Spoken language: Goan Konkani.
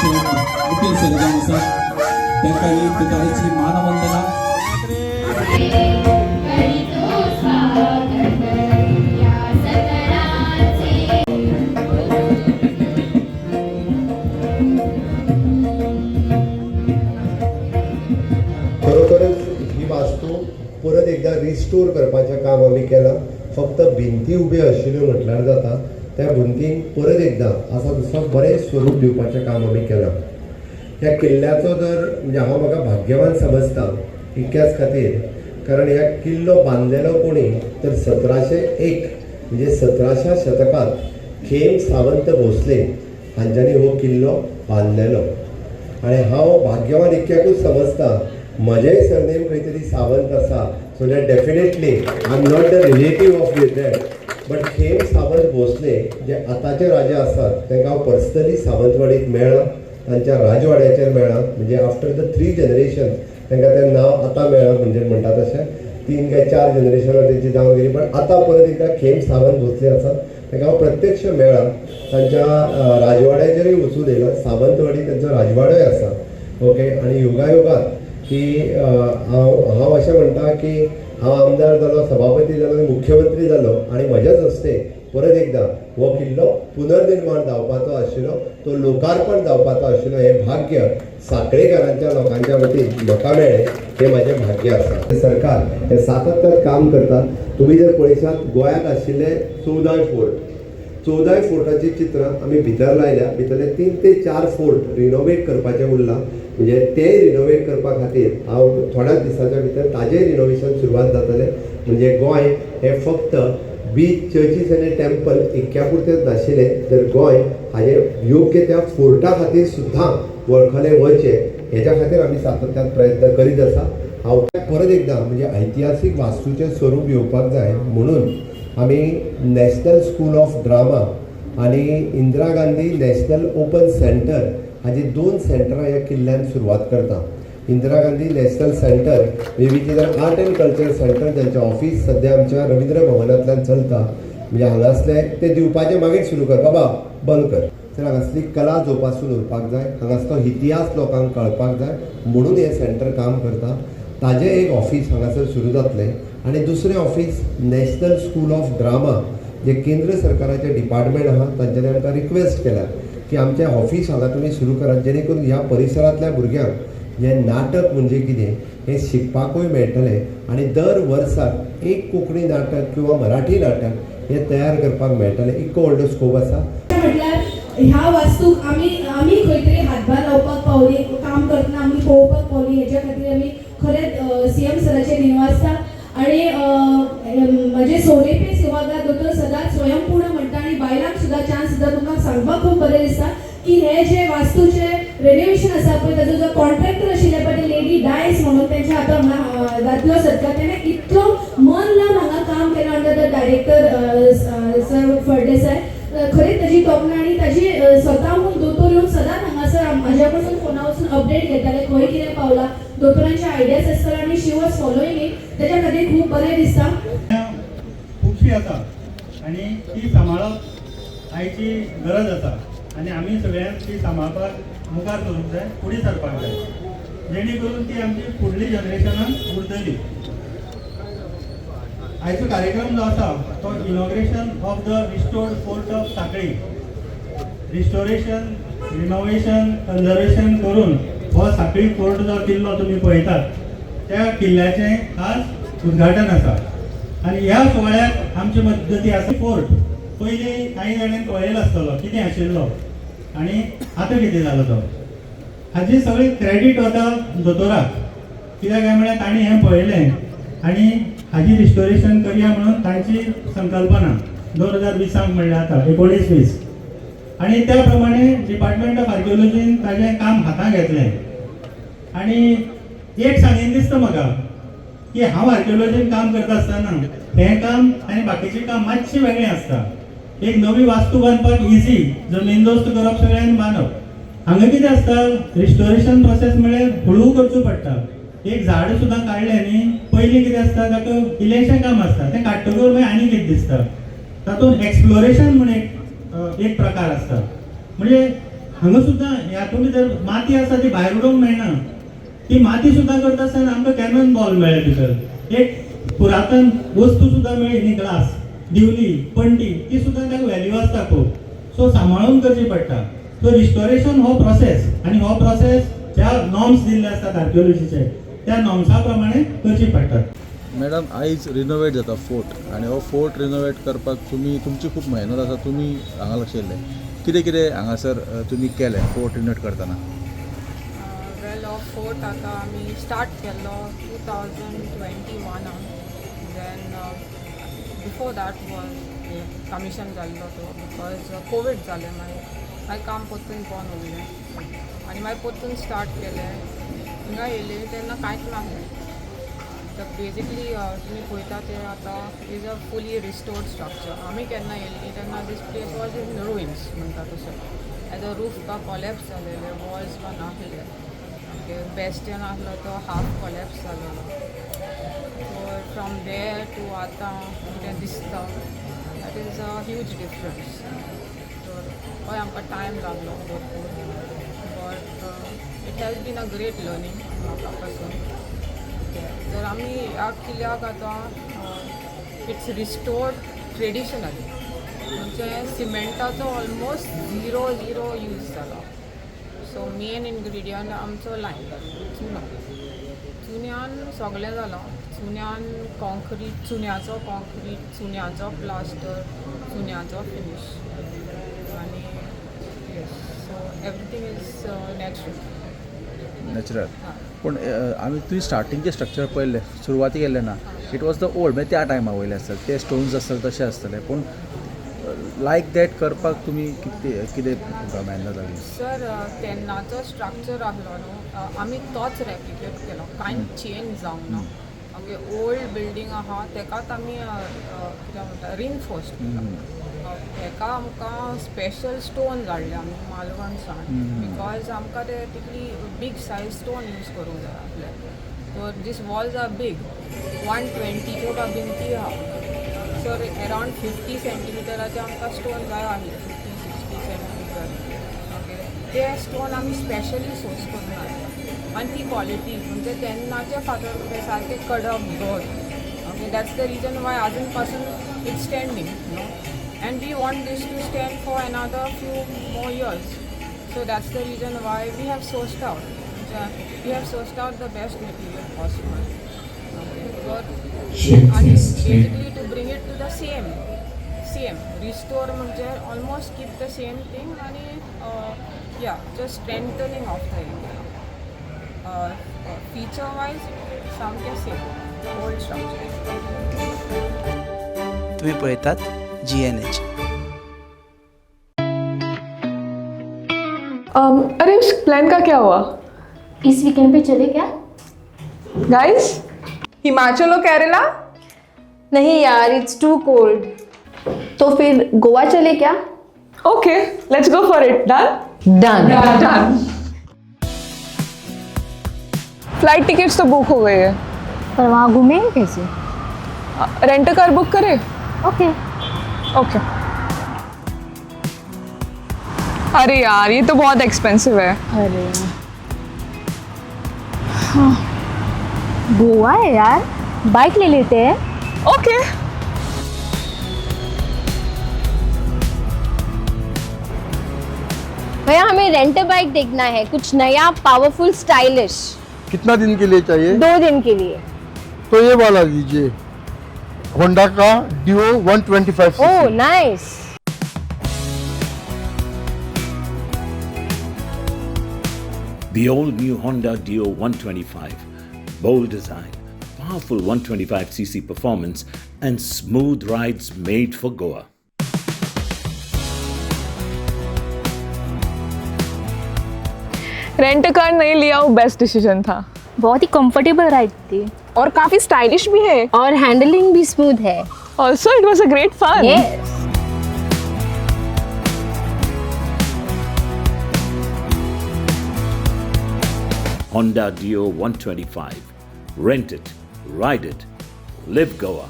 आमचे मुखेल सर जावन आसात तांकां ही तुतारीची मानवंदना. करीतो स्वागत या सदनाचे. खरोखरच ही वास्तू परत एकदा रिस्टोर करपाचें काम आमी केलां. फक्त भिंती उब्यो आशिल्ल्यो म्हटल्यार जाता, त्या भिंतींक परत एकदां आसा तसो बरें स्वरूप दिवपाचें काम आमी केलां. ह्या किल्ल्याचो जर म्हणजे हांव म्हाका भाग्यवान समजता इतक्याच खातीर, कारण ह्या किल्लो बांदलेलो कोणी तर 1701, म्हणजे 17व्या शतकांत खेम सावंत भोसले हांच्यांनी हो किल्लो बांदलेलो. आनी हांव भाग्यवान इतक्याकूच समजता, म्हजेंय सरनेम खंय तरी सावंत आसा. So that definitely I am not the relative of with that, but Khem Sawant Bhosle जे आतांचे राजा आसात, तांकां हांव पर्सनली सावंतवाडीत मेळ्ळां, तांच्या राजवाड्याचेर मेळ्ळां. म्हणजे आफ्टर the three generation तांकां तें नांव आतां मेळ्ळां. म्हणजे म्हणटा तशें तीन काय चार जनरेशनां तेंची जावन गेली, पण आतां परत एकदां खेम सावंत भोसले आसात, तांकां हांव प्रत्यक्ष मेळ्ळां, तांच्या राजवाड्याचेरूय वचून येयला. सावंतवाडी तांचो राजवाडोय आसा. ओके, आनी योगायोगात की हांव अशें म्हणटा की हांव आमदार जालो, सभापती जालो आनी मुख्यमंत्री जालो आनी म्हज्याच हस्ते परत एकदां हो किल्लो पुनर्निर्माण जावपाचो आशिल्लो, तो लोकार्पण जावपाचो आशिल्लो. हें भाग्य साखळेकारांच्या लोकांच्या वतीन म्हाका मेळ्ळें, हें म्हाजें भाग्य आसा. सरकार हे सातत्यान काम करतात. तुमी जर पळयशात, गोंयांत आशिल्ले 14 फोर्ट, 14 फोर्टाची चित्रां आमी भितर लायल्या. भितरले तीन ते चार फोर्ट रिनोवेट करपाचे उरलां. म्हणजे ते रिनोवेट करपा खातीर हांव थोड्याच दिसाच्या भितर ताजेय रिनोवेशन सुरवात जातलें. म्हणजे गोंय हें फक्त बीच, चर्चीस आनी टेम्पल इतक्या पुरतेंच नाशिल्लें, तर गोंय हाजें योग्य त्या फोर्टा खातीर सुद्दां वळखलें वचचें, हेज्या खातीर आमी सातत्यान प्रयत्न करीत आसा. हांव परत एकदां म्हणजे ऐतिहासीक वास्तूचें स्वरूप येवपाक जाय म्हणून आमी नॅशनल स्कूल ऑफ ड्रामा आनी Indira Gandhi national open centre हाजी दोन सेंटरां ह्या किल्ल्यान सुरवात करता. Indira Gandhi national centre, which is an art and culture centre, ज्यांचें ऑफीस सद्या आमच्या रवींद्र भवनांतल्यान चलता. म्हणजे हांगासले ते दिवपाचें मागीर सुरू कर बाबा, बंद कर. तर हांगासली कला जोपासून उरपाक जाय, हांगासलो इतिहास लोकांक कळपाक जाय म्हणून हें सेंटर काम करता. ताजें एक ऑफीस हांगासर सुरू जातलें आनी दुसरें office national school of drama, जे केंद्र सरकाराचें डिपार्टमेंट आहा, तांच्यांनी आमकां रिक्वेस्ट केल्या की आमचें ऑफीस हांगा तुमी सुरू करात, जेणे करून ह्या परिसरांतल्या भुरग्यांक हें नाटक म्हणजे कितें हें शिकपाकूय मेळटलें आनी दर वर्साक एक कोंकणी नाटक किंवा मराठी नाटक हें तयार करपाक मेळटलें. इतको व्हडलो स्कोप आसा. म्हटल्यार ह्या वास्तूक आमी खंय तरी हातभार लावपाक पावली, काम करतना आमी पळोवपाक पावली, हेच्या खातीर आमी खरेंच सीएम सराचे दिनवासता. आणि म्हणजे सोनेपे सेवागार दोतोर सदांच स्वयंपूर्ण म्हणटा आनी बायलांक सुद्दां चान्स दिता. तुमकां सांगपाक खूब बरें दिसता की हे जे वास्तूचे रेनोवेशन आसा पळय, ताजो जो कॉन्ट्रॅक्टर आशिल्ले पळय, ते लेडी डायस म्हणून, तेंच्या आतां हांगा जातलो सत्कार. तेणें इतलो मन लावन हांगा काम केलां under the director sir Phaldesai. खरेंच ताजी तोखणाय आनी ताजी स्वताहून दोतोर येवन सदांच हांगासर म्हाज्या कडसून फोना वचून अपडेट घेताले, खंय कितें पावला, दोतोरांचे आयडियाज आसताले आनी she was following it. तेच्या खातीर खूब बरें दिसता. खुबशी आसा आनी ती सांबाळप आयची गरज आसा आनी आमी सगळ्यांक ती सांबाळपाक मुखार सरूंक जाय, फुडें सरपाक जाय, जेणे करून ती आमची फुडली जनरेशनाक उरतली. आयचो कार्यक्रम जो आसा तो inauguration of the restored fort of Sanquelim. Restoration, renovation, conservation करून हो सांखळी फोर्ट जो किल्लो तुमी पळयतात, त्या किल्ल्याचें खास उद्घाटन आसा आनी ह्या सुवाळ्याक आमचे मजगती आसा. फोर्ट पयलीं कांय जाणांक पळयलो आसतलो कितें आशिल्लो आनी आतां कितें जालो तो. हाजी सगळी क्रेडीट वता दोतोराक, कित्याक काय म्हळ्यार तांणी हें पळयलें आनी हाजी रिस्टोरेशन करया म्हणून तांची संकल्पना 2020आंक, म्हणल्यार आतां 19-20, आनी त्या प्रमाणे डिपार्टमेंट ऑफ आर्किओलॉजीन ताजें काम हातांत घेतलें. आनी एक सांगीन दिसता म्हाका की हांव आर्किओलॉजीन काम करता आसतना हें काम आनी बाकीचें काम मातशें वेगळें आसता. एक नवी वास्तू बांदपाक इजी, जमीन दोस्त करप सगळें आनी बांदप. हांगा कितें आसता, रिस्टोरेशन प्रोसेस म्हळ्यार हळू करचो पडटा. एक झाड सुद्दां काडलें न्ही, पयलीं कितें आसता, ताका इल्लेंशें काम आसता, तें काडटकर मागीर आनी कितें दिसता. तातूंत एक्सप्लोरेशन म्हूण एक एक प्रकार आसता, म्हणजे हांगा सुद्दां हातूंत भितर माती आसा ती भायर उडोवंक मेळना. ती माती सुद्दां करता आसतना आमकां कॅनन बॉल मेळ्ळे भितर, एक पुरातन वस्तू सुद्दां मेळ्ळी न्ही, ग्लास, दिवली, पणटी, ती सुद्दां ताका व्हॅल्यू आसता खूब. सो सांबाळून करची पडटा. सो रिस्टोरेशन हो प्रोसेस आनी हो प्रोसेस ज्या नॉर्म्स दिल्ले आसतात आर्किओलॉजीचे त्या नॉर्म्सा प्रमाणे करची पडटात. मॅडम, आयज रिनोवेट जाता फोर्ट आनी हो फोर्ट रिनोवेट करपाक तुमी तुमची खूब मेहनत आसा. तुमी हांगा लक्ष येयल्ले, कितें कितें हांगासर तुमी केलें फोर्ट रिनोवेट करतना? वेल, हो फोर्ट आतां आमी स्टार्ट केल्लो 2021आन. Then before that was commission जाल्लो तो because Covid जालें, मागीर मागीर काम परतून बंद उरलें आनी मागीर परतून स्टार्ट केलें. हिंगा येयले तेन्ना कांयच नासलें. तर बेजिकली तुमी पळयता ते आतां is a fully restored structure. आमी केन्ना येयल्ली तेन्ना this place was in ruins म्हणटा तशें. एज अ रूफ का कॉलेप्स जालेले, वॉल्स बा नासले, ओके, बेस्टियन आसलो तो हाफ कॉलेप्स जालेलो. सो फ्रॉम there to आतां कितें दिसता, that is a huge difference. तर हय, आमकां टायम लागलो भरपूर, but it has been a great learning म्हाका पासून. तर आमी ह्या किल्ल्याक आतां it's restored traditionally, म्हणजे सिमेंटाचो ऑलमोस्ट झिरो झिरो यूज जाला. सो मेन इन्ग्रिडियंट आमचो लायम, चुनो. चुन्यान सगळें जालां. चुन्यान कॉन्क्रीट, चुन्याचो कॉन्क्रीट, चुन्याचो प्लास्टर, चुन्याचो फिनीश आनी yes, so everything is natural. Natural. पूण आमी तुवें स्टार्टिंगचें स्ट्रक्चर पळयल्लें, सुरवातीक केल्लें ना, it was the old, म्हणजे त्या टायमा वयलें आसतलें, ते स्टोन्स आसतले तशें आसतले. पूण लायक that करपाक तुमी कितें कितें तुमकां मेहनत लागली? सर, तेन्नाचो स्ट्रक्चर आसलो न्हू, आमी तोच रेप्लिकेट केलो, कांयच चेंज जावंक ना. ओके, ओल्ड बिल्डींग आहा तेकाच आमी कितें म्हणटा, रिनफोर्स केला. हेका आमकां स्पेशल स्टोन हाडले आमी मालवण सावन, because आमकां ते तितली बीग सायज स्टोन यूज करूंक जाय आसले. तर these walls are big, 120च्यो का भिंती आहा. सो अरावंड 50 सेंटीमिटराचे आमकां स्टोन जाय आसले, 50-60 सेंटीमिटर. ओके, ते स्टोन आमी स्पेशली सोर्स करून हाडले आनी ती क्वॉलिटी म्हणजे तेन्नाचे फातर म्हणजे सारके कडक घट. Okay, that's the reason why अजून पासून it's standing, no, and we want this to stand for another few more years. So that's the reason why we have sourced out the best material possible. Okay, but आणि basically to bring it to the same restore म्हणजे almost keep the same thing आणि yeah, just strengthening of the area. Feature wise सामकें सेम ओल्ड स्ट्रक्चर. तुम्ही पळयतात जीएनएच. अरे, उस प्लान का क्या हुआ? इस वीकेंड पे चले क्या? गाइस, हिमाचल और केरला? नहीं यार, it's too cold. तो फिर गोवा चले क्या? Okay, let's go for it. Done. Done. Done. Flight tickets तो बुक हो गई है. पर वहाँ घूमेंगे कैसे? रेंट कार बुक करे? ओके. ओके. अरे यार, ये तो बहुत एक्सपेंसिव है. अरे हाँ, गोवा है यार, बाइक ले लेते हैं. ओके. भैया, हमें रेंट बाइक देखना है, कुछ नया, पावरफुल, स्टाइलिश. कितना दिन के लिए चाहिए? 2 दिन के लिए. तो ये वाला लीजिए, होंडा का डिओ 125. ओह, nice. The all new Honda Dio 125. Bold design, powerful 125cc performance, and smooth rides made for Goa. Rent car नहीं लिया, वो बेस्ट डिसीजन था. बहुत ही कंफर्टेबल राइड थी. और काफी स्टाइलिश भी है. और हैंडलिंग भी स्मूथ है. Also, it was a great fun. Yes. Honda Dio 125. Rent it, ride it, live Goa.